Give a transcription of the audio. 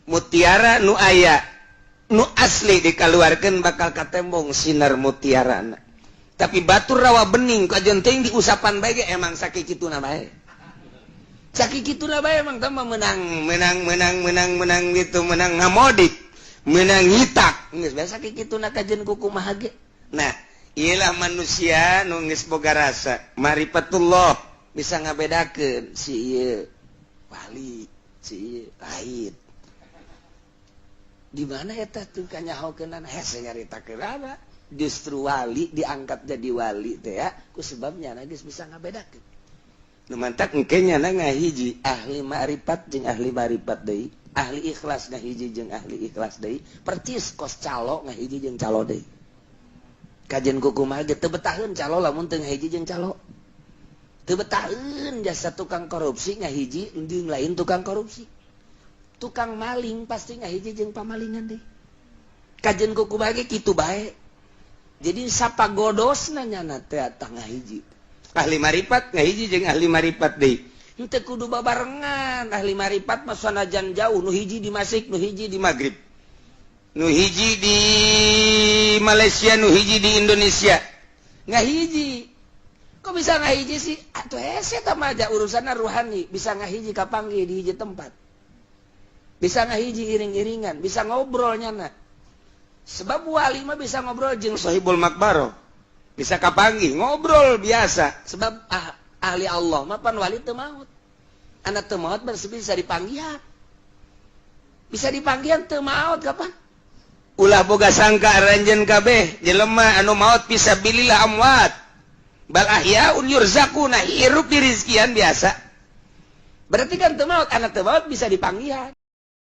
Mutiara nu aya nu asli dikeluarkan, bakal katembong sinar mutiara. Tapi batu rawa bening kajen teuing diusapan bae ge emang sakituna bae, sakituna bae. Emang tambah menang, menang, menang, menang, menang gitu, menang ngamodik, menang nyitak, geus biasa kituna kajen kukumaha ge. Nah, iyalah, manusia nu geus boga rasa marifatullah bisa ngabedakeun si ieu wali, si ieu lain. Di mana eta tuh kanyahokeunana? Hese nyaritakeunana. Justru wali diangkat jadi wali teh ya ku sebabnya geus bisa ngabedakeun. Nu mantak engke nya ngahiji ahli ma'rifat jeung ahli ma'rifat deui, ahli ikhlas ngahiji jeung ahli ikhlas deui, percis kos calo ngahiji jeung calo deui. Kajen kukumaha ge teu betaheun calo lamun teu ngahiji jeung calo. Teu betaheun jasa tukang korupsi ngahiji jeung lain tukang korupsi. Tukang maling pasti ngahiji jeung pamalingan deui. Kajen kukumaha ge kitu bae. Jadi sapa godosna nyana teh ngahiji. Ahli marifat ngahiji jeung ahli marifat deui. Henteu kudu babarengan. Ahli marifat mah sanajan jauh, nu hiji di Masyrik, nu hiji di Maghrib, nu hiji di Malaysia, nu hiji di Indonesia, ngahiji. Kok bisa ngahiji sih? Atuh hese tah mah aja urusanna ruhani. Bisa ngahiji, kapanggih di hiji tempat, bisa ngahiji iring-iringan, bisa ngobrol nyana. Sebab wali mah bisa ngobrol jeung sohibul makbaro, bisa kapanggih, ngobrol biasa. Sebab ahli Allah mah pan wali teu maut. Anak teu maut berarti bisa dipanggihan, bisa dipanggihan, teu maut kapan. Ulah boga sangka aranjeun kabeh jelema anu maut fisabilillah amwat, bal ahyaun yurzaquna, hirup dirizkian biasa. Berarti kan teu maut. Anak teu maut bisa dipanggihan.